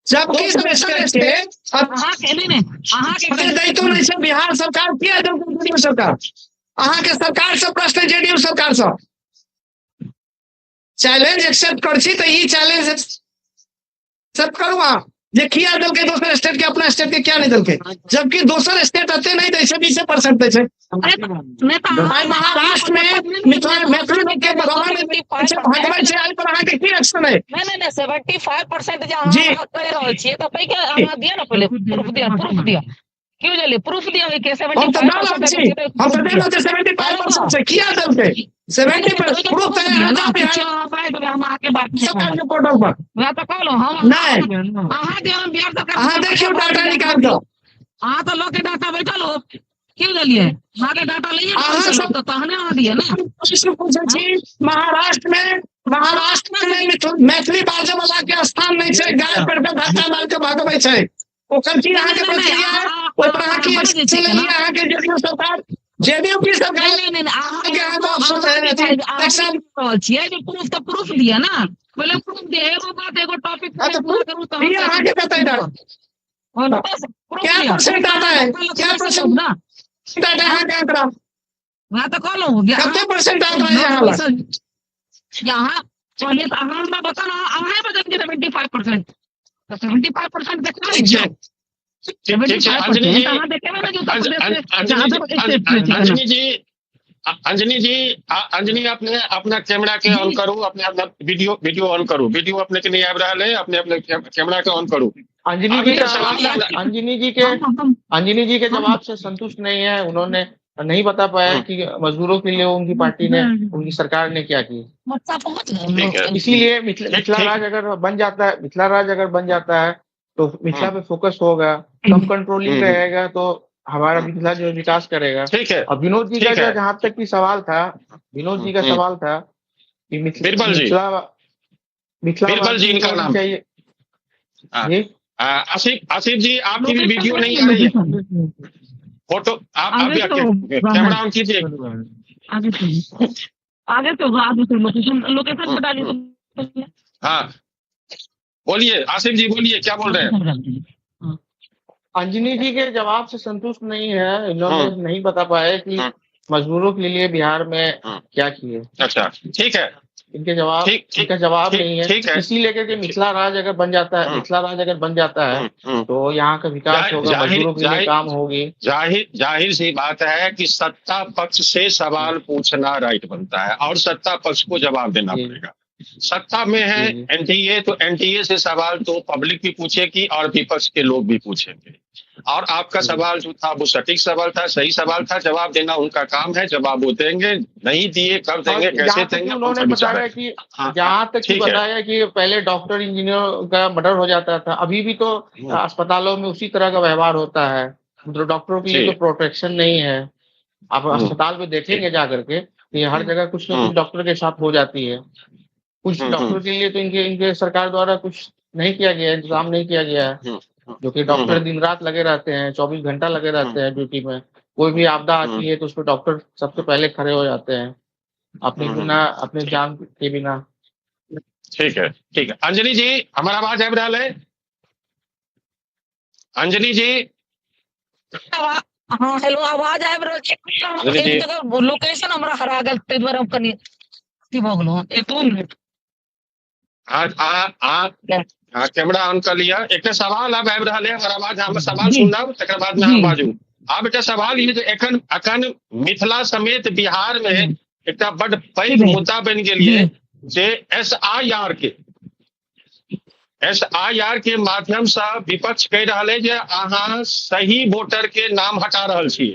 जबकि दोसर स्टेट अहाँ के नहि नहि, अहाँके दैतो नहि छै बिहार सरकार। किया देलकै जेडीयू सरकार? अहाँके सरकार से प्रश्न, जेडीयू सरकार से चैलेंज एक्सेप्ट कर छी तऽ ई चैलेंज एक्सेप्ट करू अहाँ जे किया देलकै दोसर स्टेट के, अपना स्टेट के किया नहि देलकै? जबकि दोसर स्टेट एते नहि दै छै, 20% दै छै। अरे नहि तऽ आइ महाराष्ट्र में मिथिला मैथिली लोक के भगवान छै, भगबै छै, एहि पर अहाँके की एक्शन है? नहि नहि नहि, 75% जे अहाँ कहि रहल छियै, तऽ ताहिके अहाँ दिअ ने पहिले प्रूफ दिअ, प्रूफ दिअ। की बुझलियै? प्रूफ दिअ ओहिके। हम तऽ दऽ रहल छी, हम तऽ दे रहल छी। 75% छै, किया देलकै 70 प्रूफ? तऽ अहाँ जाउ बिहार हम अहाँके बात नहि सरकार के पोर्टल पर। वएह तऽ कहलहुँ हम। नहि। अहाँ जे हम बिहार सरकार अहाँ देखियौ डाटा निकाल कऽ। अहाँ तऽ लऽ के डाटा बैठल हो। की बुझलियै? अहाँके डाटा लैये अहाँ सब तऽ तहने अहाँ दिअ ने। प्रश्न पूछै छी, महाराष्ट्र में मैथिली बाजै वाला के स्थान नहि छै, गाय पर के धक्का मार के भगबै छै, ओकर की अहाँके प्रतिक्रिया है? ओहि पर अहाँ की एक्शन लेलियै? अहाँके जेडीयू सरकार, जेडीयू की सरकार नहि नहि नहि, के अहाँ अथी एक्शन रहल छियै जे प्रूफ तऽ प्रूफ दिअ ने, पहिले प्रूफ दिअ। एगो बात, एगो टॉपिक हाँ, तो पूरा करू तहन। ई अहाँके बतेबै। क्या परसेंट आता है? क्या परसेंट ना डाटा अहाँके आंकड़ा? वएह तऽ कहलहुँ जे कते परसेंट आंकड़ा है अहाँ लग? यहाँ पहिले तऽ अहाँ हमरा बताउ ने, अहाँ बतेलियै 75%, तऽ 75% देखबै। ठीक छै, ठीक छै। अंजनी जी, अहाँ देखेबै ने जे उत्तर प्रदेश अंजनी जी, अंजनी जी, अंजनी जी, अंजनी, अपने अपना कैमरा के ऑन करू, अपने अपना वीडियो वीडियो ऑन करू। वीडियो अपने के नहीं आबि रहल है, अपने अपने कैमरा के ऑन करू। अंजनी अभी जी तो का सवाल अंजनी जी के जवाब से संतुष्ट नहीं है। उन्होंने नहीं बता पाया कि मजदूरों के लिए उनकी पार्टी ने, उनकी सरकार ने क्या की। बच्चा पहुंच गए। ठीक है। इसीलिए मिथिला मिथिला राज अगर बन जाता है, मिथिला राज अगर बन जाता है तो मिथिला पे फोकस होगा, कम कंट्रोलिंग रहेगा, तो हमारा मिथिला जो है विकास करेगा। ठीक है। और विनोद जी का ठीक जो है। जहाँ तक की सवाल था, विनोद जी का सवाल था कि बीरबल जी। मिथिला मिथिला बीरबल जी इनका होनी नाम। चाहिए। हाँ। जी। आसिफ, आसिफ जी, आपकी भी वीडियो नहीं आ रही है, फोटो आप आगे आप तो कैमरा ऑन कीजिए। आगे तो, आगे तो, आगे तो लोकेशन, लोकेशन बता दीजिए। हाँ, बोलिए आसिफ जी, बोलिए, क्या बोल रहे हैं? अंजनी जी के जवाब से संतुष्ट नहीं है। इन्होंने नहीं बता पाए कि मजदूरों के लिए बिहार में क्या किए। अच्छा, ठीक है। इनके जवाब ठीक ठीक इनका जवाब ठीक नहीं है। ठीक है। इसी लेकर के मिथिला राज अगर बन जाता है, मिथिला राज अगर बन जाता है तो यहाँ का विकास होगा, मजदूरों के लिए काम होगी। जाहिर जाहिर सी बात है कि सत्ता पक्ष से सवाल पूछना राइट बनता है और सत्ता पक्ष को जवाब देना पड़ेगा। सत्ता में है एनडीए, तो एनडीए से सवाल तो पब्लिक भी पूछेगी और विपक्ष के लोग भी पूछेंगे। और आपका सवाल जो था वो सटीक सवाल था, सही सवाल था। जवाब देना उनका काम है, जवाब वो देंगे। नहीं दिए, कब देंगे, और कैसे जहाँ तक देंगे, कि उनका उन्होंने विचार बताया है। कि हाँ, जहाँ तक कि ठीक है। बताया कि पहले डॉक्टर इंजीनियर का मर्डर हो जाता था, अभी भी तो अस्पतालों में उसी तरह का व्यवहार होता है। मतलब डॉक्टरों के लिए तो प्रोटेक्शन नहीं है। आप अस्पताल में देखेंगे जा करके तो ये हर जगह कुछ ना कुछ डॉक्टर के साथ हो जाती है। कुछ डॉक्टर के लिए तो इनके इनके सरकार द्वारा कुछ नहीं किया गया है, इंतजाम नहीं किया गया है, जो कि डॉक्टर दिन रात लगे रहते हैं, 24 घंटा लगे रहते हैं ड्यूटी में। कोई भी आपदा आती है तो उसमें डॉक्टर सबसे पहले खड़े हो जाते हैं अपने बिना, अपने जान के बिना। ठीक है, ठीक है। अंजलि जी, हमारा आवाज आबि रहल है? अंजलि जी। हाँ, हेलो, आवाज आबि रहल छै। अंजलि जी। एक जगह लोकेशन हमरा हरा गेल, ताहि दुआरे हम कनि अथी भऽ गेलहुँ। एक दू मिनट। आ आ आ हाँ, कैमरा ऑन कर लिया। एकटा सवाल आब आबि रहल है, हमर आवाज, हम सवाल सुनब, तकर बाद में अहाँ बाजू। आब एकटा सवाल ई जे एखन एखन मिथिला समेत बिहार में एकटा बड पैघ मुद्दा बनि गेल ये जे एस I R के माध्यम से विपक्ष कहि रहल है जे अहाँ सही वोटर के नाम हटा रहल छी।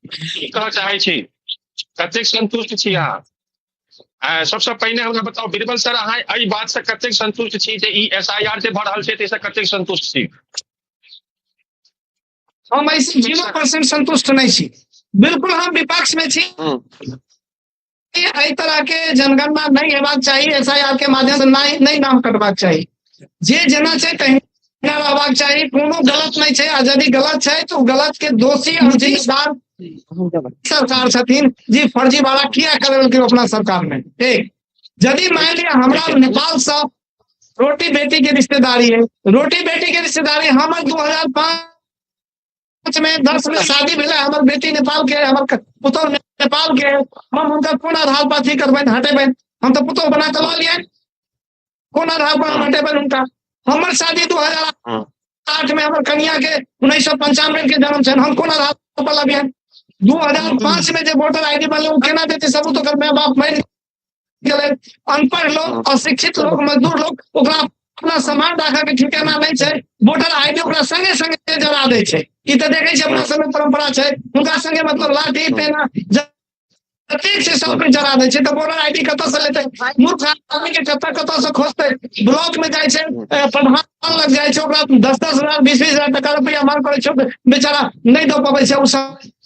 की कहऽ चाहै छी? कतेक संतुष्ट छी अहाँ? सबसँ पहिने हमरा बताउ बीरबल सर, अहाँ एहि बात से कतेक संतुष्ट छी जे ई एस I R जे भऽ रहल छै, ताहिसँ कतेक संतुष्ट छी? हम एहिसँ 0% संतुष्ट नहि छी। बिल्कुल हम विपक्ष में छी। एहि तरह के जनगणना नहि हेबाक चाही, एसआईआर के माध्यम से नहि नाम कटबाक चाही, जे जेना छै तहिना रहबाक चाही, कोनो गलत नहि छै। आ यदि गलत छै तऽ ओ गलत के दोषी और जिम्मेदार सरकार छथिन जी फर्जीवाड़ा किया करेलखिन अपना सरकार में। ठीक, यदि मान लिया हमरा नेपाल से रोटी बेटी के रिश्तेदारी है, रोटी बेटी के रिश्तेदारी हमर 2005 में 10 में शादी भेलै, हमर बेटी नेपाल के है, हमर पुतोह नेपाल के है, हम हुनकर कोन आधार पर अथी करबनि, हटेबनि? हम तऽ पुतोह बना कऽ लऽ लियनि, कोन आधार पर हम हटेबनि हुनका? हमर शादी 2008 में हमर कनिया के 1995 के जन्म छनि, हम कोन आधार पर लबियनि? 2005 में जे वोटर आईडी बनलै ओ केना देतै सबूत? ओकर माय बाप मरि गेलै। अनपढ़ लोग, अशिक्षित लोग, मजदूर लोग, ओकरा अपना सामान राखऽ के ठिकाना नहि छै, वोटर आईडी ओकरा संगे संगे जरा दै छै। ई तऽ देखै छियै अपना सबमे परंपरा छै, हुनका संगे मतलब लाठी पेना जतेक छै सब के जरा दै छै, तऽ वोटर आईडी कतऽ से लेतै? मूर्ख आदमी के कतऽ कतऽ से खोजतै? ब्लॉक में जाइ छै, प्रधान लग जाइ छै, ओकरा 10-10 हजार 20-20 हजार टका रुपया मांग करै छै, बेचारा नहि दऽ पबै छै, ओ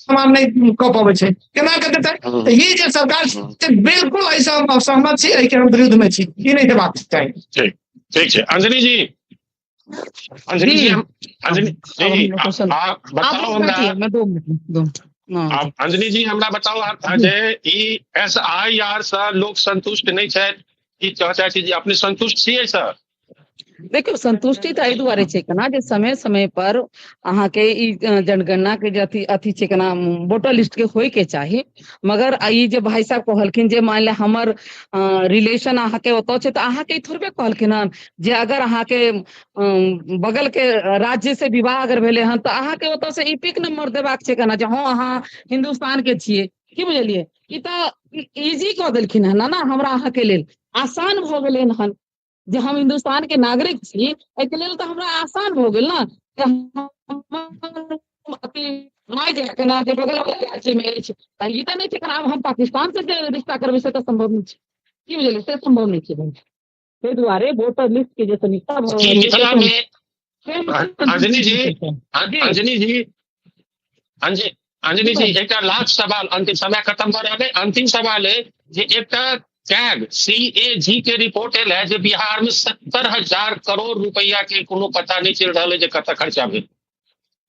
सामान नहि कऽ पबै छै, केना के देतै? तऽ ई जे सरकार छै बिल्कुल एहिसँ हम असहमत छी, एहिके हम विरुद्ध में छी, ई नहि हेबाक चाही। ठीक ठीक छै। अंजलि जी, अंजलि जी, अंजलि जी, आप बताउ हमरा, अंजलि जी हमरा बताउ जे ई एसआईआर से लोक संतुष्ट नहि छथि, की चाहै छी जे अपने संतुष्ट छियै सर? देखियौ, संतुष्टि तऽ एहि दुआरे छै केना जे समय समय पर अहाँके ई जनगणना के जे अथी अथी छै केना वोटर लिस्ट के होय के चाही। मगर ई जे भाई साहब कहलखिन जे मान लिअ हमर रिलेशन अहाँके ओतऽ छै, तऽ अहाँके ई थोड़बे कहलखिन हन जे अगर अहाँके बगल के राज्य से विवाह अगर भेलै हन तऽ अहाँके ओतऽ से इपिक नंबर देबाक छै केना जे हँ अहाँ हिन्दुस्तान के छियै। की बुझलियै? ई तऽ इजी कऽ देलखिन हन ने हमरा अहाँके लेल, आसान भऽ गेलै हन जे हम हिन्दुस्तान के नागरिक छी, एहिके लेल तऽ हमरा आसान भऽ गेल ने। बगल राज्य मे अछि, ई तऽ नहि छै आब हम पाकिस्तान से जे रिश्ता करबै से तऽ संभव नहि छै। की बुझलियै? से संभव नहि छै। ताहि दुआरे वोटर लिस्ट के जे समीक्षा भऽ रहल छै। मिथिला मे अंजनी जी, अंजनी जी, अंजनी जी, एकटा लास्ट सवाल, अंतिम समय खत्म भऽ रहल है, अंतिम सवाल है जे एकटा कैग सीएजी के रिपोर्ट एल है जे बिहार में 70,000 करोड़ रुपया के कोनो पता नहीं चल रहा है जे कतऽ खर्चा भेल।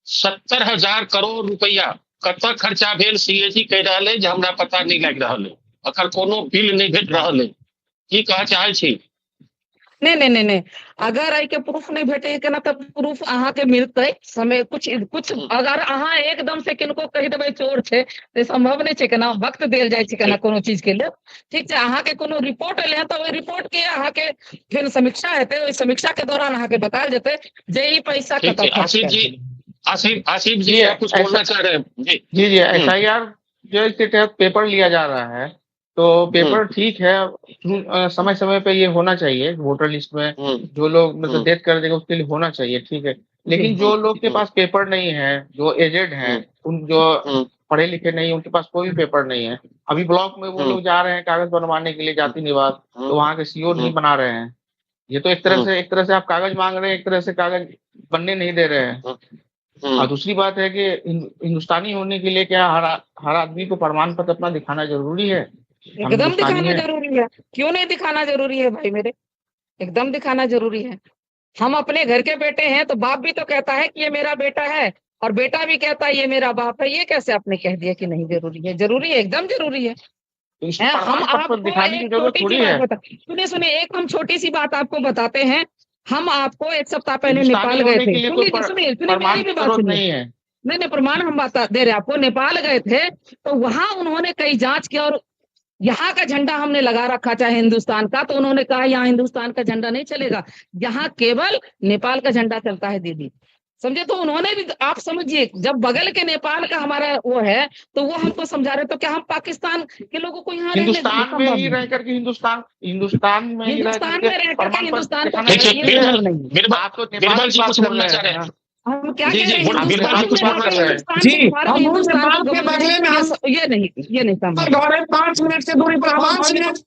70,000 करोड़ रुपया कतऽ खर्चा भेल सीएजी कहि रहल है जे हमरा पता नहीं लागि रहल है, अकर कोनो बिल नहीं भेट रहल है। की कह चाहे छी? नहीं नहीं नहीं नहीं, अगर एहि के प्रूफ नहीं भेटे केना तऽ प्रूफ अहाँके मिलतै समय कुछ कुछ। अगर अहाँ एकदम से किनको कहि देबै चोर छै तऽ संभव नहि छै केना, वक्त देल जाइ छै केना कोनो चीज के लेल। ठीक छै, अहाँके कोनो रिपोर्ट एलै हन तऽ ओहि रिपोर्ट के अहाँके फेर समीक्षा हेतै, ओहि समीक्षा के दौरान अहाँके बतायल जेतै जे ई पैसा कतऽ खर्च। आसिफ जी, आसिफ आसिफ जी आप कुछ बोलना चाह रहे हैं? जी जी जी, एसआईआर जो इसके तहत पेपर लिया जा रहा है तो पेपर ठीक है, समय समय पे ये होना चाहिए। वोटर लिस्ट में जो लोग मतलब डेथ कर देंगे उसके लिए होना चाहिए, ठीक है। लेकिन जो लोग के पास पेपर नहीं है, जो एजेड हैं, उन जो पढ़े लिखे नहीं, उनके पास कोई भी पेपर नहीं है। अभी ब्लॉक में वो लोग जा रहे हैं कागज बनवाने के लिए जाति निवास, तो वहाँ के सीओ नहीं बना रहे हैं। ये तो एक तरह से आप कागज मांग रहे हैं, एक तरह से कागज बनने नहीं दे रहे हैं। और दूसरी बात है कि हिंदुस्तानी होने के लिए क्या हर आदमी को प्रमाण पत्र अपना दिखाना जरूरी है? एकदम दिखाना जरूरी है। क्यों नहीं दिखाना जरूरी है भाई मेरे? एकदम दिखाना जरूरी है। हम अपने घर के बेटे हैं तो बाप भी तो कहता है कि ये मेरा बेटा है, और बेटा भी कहता है ये मेरा बाप है। ये कैसे आपने कह दिया कि नहीं जरूरी है? जरूरी है, एकदम जरूरी है। हम आपको एक छोटी सी बात सुनिए सुनिए, एक हम छोटी सी बात आपको बताते हैं। हम आपको एक सप्ताह पहले नेपाल गए थे। सुनिए सुनिए सुनिए, मेरी भी बात सुनिए। नहीं नहीं, प्रमाण हम बता दे रहे आपको। नेपाल गए थे तो वहां उन्होंने कई जांच किया और यहाँ का झंडा हमने लगा रखा चाहे हिंदुस्तान का, तो उन्होंने कहा यहाँ हिंदुस्तान का झंडा नहीं चलेगा, यहाँ केवल नेपाल का झंडा चलता है दीदी, समझे? तो उन्होंने भी, आप समझिए, जब बगल के नेपाल का हमारा वो है तो वो हमको समझा रहे, तो क्या हम पाकिस्तान के लोगों को यहाँ हिंदुस्तान में ही रह करके हिंदुस्तान में हिंदुस्तान का हम क्या कह रहे हैं? जी, हम नेपाल के बगले में, हम ये नहीं घर है 5 मिनट से दूरी पर, 5 मिनट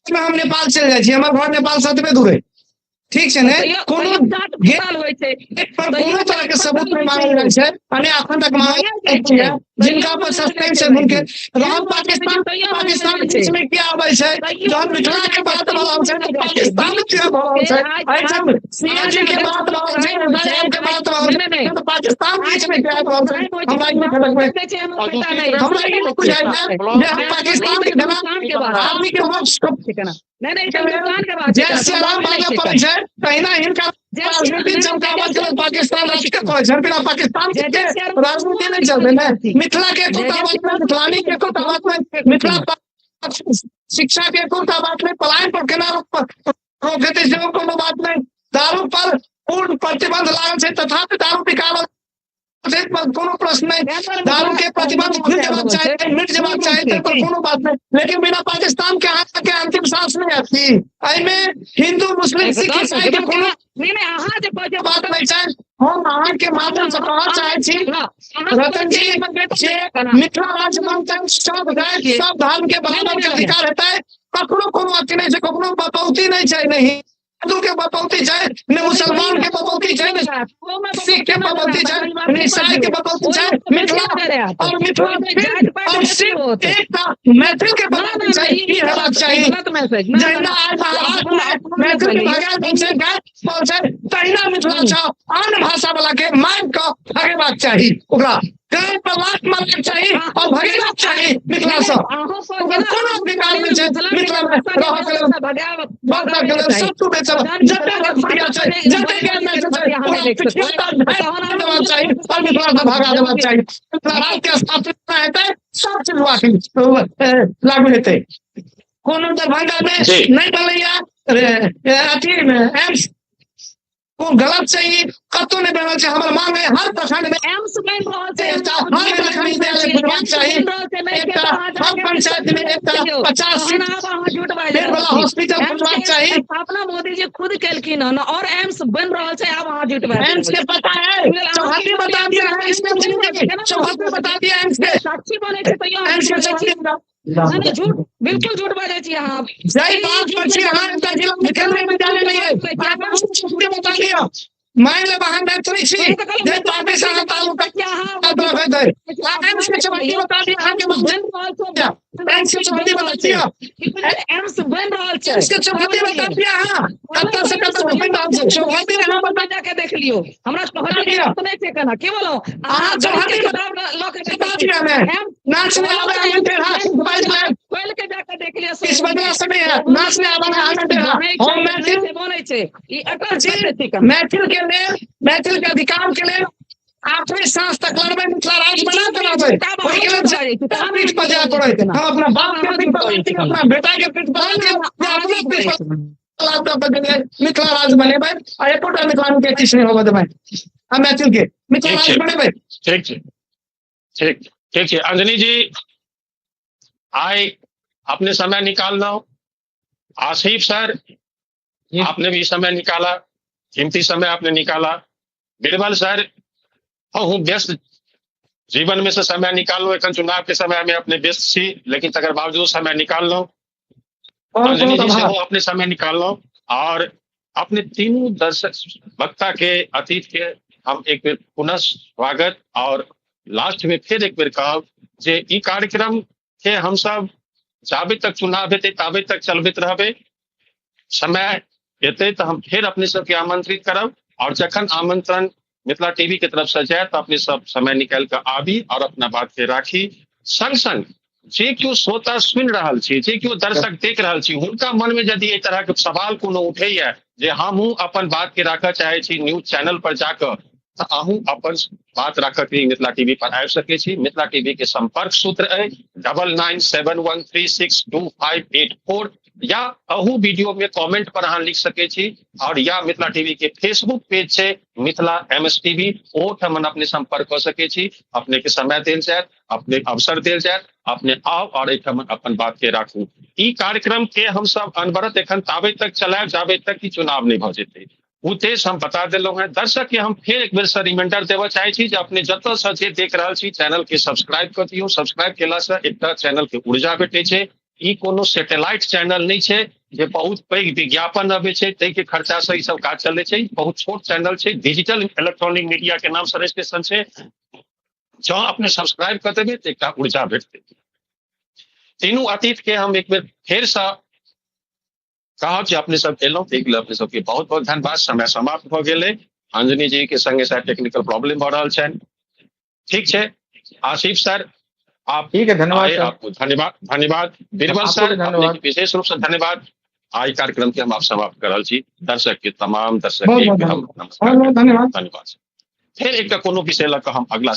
में हम नेपाल चल जाए, हमारे घर नेपाल से दूर है। ठीक छै ने? कोनो गेट पर कोनो तरह के सबूत नहि मांगल जाइ छै, आ नहि एखन तक मांगल जाइ छै। जिनका पर सस्पेंस छै हुनके रहल। पाकिस्तान, पाकिस्तान बीच में किया आबै छै? जहन मिथिला के बात भऽ रहल छै तऽ पाकिस्तान किया भऽ रहल छै? एहिठाम सीएजी के बात भऽ रहल छै, एसआईएम के बात भऽ रहल छै, तऽ पाकिस्तान बीच में किया आबि रहल छै? हमरा ई नहि, हमरा ई नहि बुझाइ छै जे हम पाकिस्तान के खिलाफ आदमी के वंश जय श्री राम बाजऽ पड़ै छै, तहिना हिनका राजनीति चमकाबऽ के लेल पाकिस्तान राज के पड़ै छै। बिना पाकिस्तान के राजनीति नहि चलतै ने। मिथिला के एकोटा बात नहि, मिथिलानी के एकोटा बात नहि, मिथिला शिक्षा के एकोटा बात नहि, पलायन पर केना रोक हेतै सेहो कोनो बात नहि, दारू पर पूर्ण प्रतिबंध लागल छै तथापि दारू बिका रहल छै, कोनो प्रश्न नहि, दारू के प्रतिबंध खुलि जेबाक चाही, मिट जेबाक चाही, ताहि पर कोनो बात नहि, लेकिन बिना पाकिस्तान के अहाँके अंतिम सांस नहि आयत की? एहिमे हिंदू मुस्लिम सिख ईसाई के कोनो बात नहि छै। हम अहाँके माध्यम से कहऽ चाहै छी रतन जी जे मिथिला राज्य बनतै, सब जाति सब धर्म के बराबर के अधिकार हेतै, ककरो कोनो अथी नहि छै, ककरो बपौती नहि छै, नहि हिंदू के बपौती छै, नहि मुसलमान के बपौती छै, नहि सिख के बपौती छै, नहि ईसाई के बपौती छै। मिथिला और मिथिला और सिर्फ एकटा मैथिल के बपौती छै, ई हेबाक चाही। जहिना आइ महाराष्ट्र में मैथिल के भगायल जाइ छै, गायल छै, तहिना मिथिला छै आन भाषा वाला के मारि कऽ भगेबाक चाही, ओकरा गाय पर लात मारबाक चाही और भगेबाक चाही मिथिला सँ। ओकर कोनो अधिकार नहि छै मिथिला में रहऽ के लेल, भाषा के लेल सब तू बेचल जते भोजपुरिया छै, जते गैर मैथिल छै, ओकरा पिछुआ देबाक चाही और मिथिला सँ भगा देबाक चाही। मिथिला राज्य के स्थापना हेतै, सब चीज लागू हेतै। कोनो दरभंगा में नहि बनलैया अथी एम्स, को गलत छै, कतौ नहि बनल छै। हमर मांग है हर प्रखंड में एम्स बनि रहल छै, एकटा हर प्रखंड विद्यालय खुजबाक चाही, एकटा हर पंचायत में एकटा 50 सीट बेड वाला हॉस्पिटल खुजबाक चाही। स्थापना मोदी जी खुद केलखिन हन और एम्स बनि रहल छै, आब अहाँ झूठ बाजि एम्स के पता है, चौहद्दी बता दिया है, इसमें चौहद्दी बता दिया एम्स के, साक्षी बनै छै तैयो एम्स के चौहद्दी नहीं, झूठ बिल्कुल झूठ बाजै छी अहाँ। जय बात पर छी अहाँ, एकटा जिला में केंद्रीय विद्यालय नहीं है, बता दिया मान ले बहान थोड़ी छी जे पार्टी से अहाँ ताल्लुक रखैत है। एम्स के चौहद्दी बता दिया अहाँके, एम्स के चौहद्दी बता दिया, एम्स बनि रहल छै, एम्स के चौहद्दी बता दिया अहाँ, कतऽ से कतऽ बनि रहल छै चौहद्दी अहाँ बता जाके देख लियौ। हमरा चौहद्दी नहि छै केना की बोलौ, अहाँ चौहद्दी लऽ के बता दिया ने, नाच में आबै आंगन टेढ़ा खोल के जाके देख लियौ, इस बदला समय है, नाच में आबै आंगन टेढ़ा। हम मैथिल बनै छै, ई अटल छै, मैथिल के लेल, मैथिल के अधिकार के लेल आखिरी सांस तक लड़बै, मिथिला राज्य बना के रहबै, ओहि के लेल पीठ पर जाय पड़ै। हम अपना बाप के पीठ पर, अपना बेटा के पीठ पर, अपना पीठ पर मिथिला राज्य बनेबै आ एकोटा मिथिला के किछु नहि होबऽ देबै। हम मैथिल के मिथिला राज्य बनेबै। ठीक छै, ठीक ठीक छै। अंजनी जी आइ अपने समय निकालना, आसिफ सर आपने भी समय निकाला, कीमती समय आपने निकाला, बिरबल सर अहूँ व्यस्त जीवन में से समय निकाललो, एखन चुनाव के समय में अपने व्यस्त छी लेकिन तकर बावजूद समय निकाललो, अंजनी जी सेहो अपने समय निकाललो और अपने तीनों दर्शक वक्ता के अतीत के हम एक बेर पुनः स्वागत और लास्ट में फिर एक बेर कहब जे ई कार्यक्रम के हम सब जाबे तक चुनाव हेतै ताबे तक चलबैत रहबै। समय एतै तऽ हम फेर अपने सबके आमंत्रित करब और जखन आमंत्रण मिथिला टीवी के तरफ से जाए तो अपने सब समय निकालि कऽ आबी और अपना बात के राखी। संग संग जे केओ श्रोता सुनि रहल छी, जे केओ दर्शक देख रहल छी, हुनका मन में यदि एहि तरह के सवाल कोनो उठैया जे हमहूँ अपन बात के राखऽ चाहै छी न्यूज चैनल पर जाकऽ, तऽ अहूँ अपन बात राखऽ के मिथिला टीवी पर आबि सकै छी। मिथिला टीवी के संपर्क सूत्र अछि 9971362584 या अहू वीडियो में कमेंट पर अहाँ लिख सकै छी और या मिथिला टीवी के फेसबुक पेज छै मिथिला एम एस टीवी, ओहिठाम अपने संपर्क कऽ सकै छी। अपने के समय देल जायत, अपने अवसर देल जायत, अपने आउ और एहिठाम अपन बात के राखू। ई कार्यक्रम के हम सब अनवरत एखन ताबे तक चलायब जाबे तक कि चुनाव नहीं भऽ जेतै। उद्देश्य हम बता देलहुँ हैं। दर्शक के हम फेर एक बेर से रिमाइंडर देबऽ चाहै छी जे अपने जतऽ से जे देख रहल छी चैनल के सब्सक्राइब कऽ दियौ। सब्सक्राइब केला से एकटा चैनल के ऊर्जा भेटै छै। ई कोनो सैटेलाइट चैनल नहि छै जे बहुत पैघ विज्ञापन अबै छै ताहिके खर्चा से ई सब काज चलै छै। बहुत छोट चैनल छै, डिजिटल इलेक्ट्रॉनिक मीडिया के नाम से रजिस्ट्रेशन छै। जँ अपने सब्सक्राइब कऽ देबै तऽ एकटा ऊर्जा भेटतै। तीनू अतिथि के हम एक बेर फेरसँ कहब जे अपने सब एलहुँ, ताहिके लेल अपने सबके बहुत बहुत धन्यवाद। समय समाप्त भऽ गेलै। अंजनी जी के संगे शायद टेक्निकल प्रॉब्लम भऽ रहल छनि। ठीक छै आसिफ सर, आप ठीक है, धन्यवाद आए, सर। आपको धन्यवाद, धन्यवाद बीरबल आपको सर, भी धन्यवाद। अपने विशेष रूप से धन्यवाद। आई कार्यक्रम के हम आप समाप्त कर रहल छी। दर्शक के, तमाम दर्शक बहुत के बहुत हम धन्यवाद। नमस्कार, बहुत बहुत धन्यवाद। धन्यवाद। फेर एकटा कोनो विषय लऽ कऽ हम अगला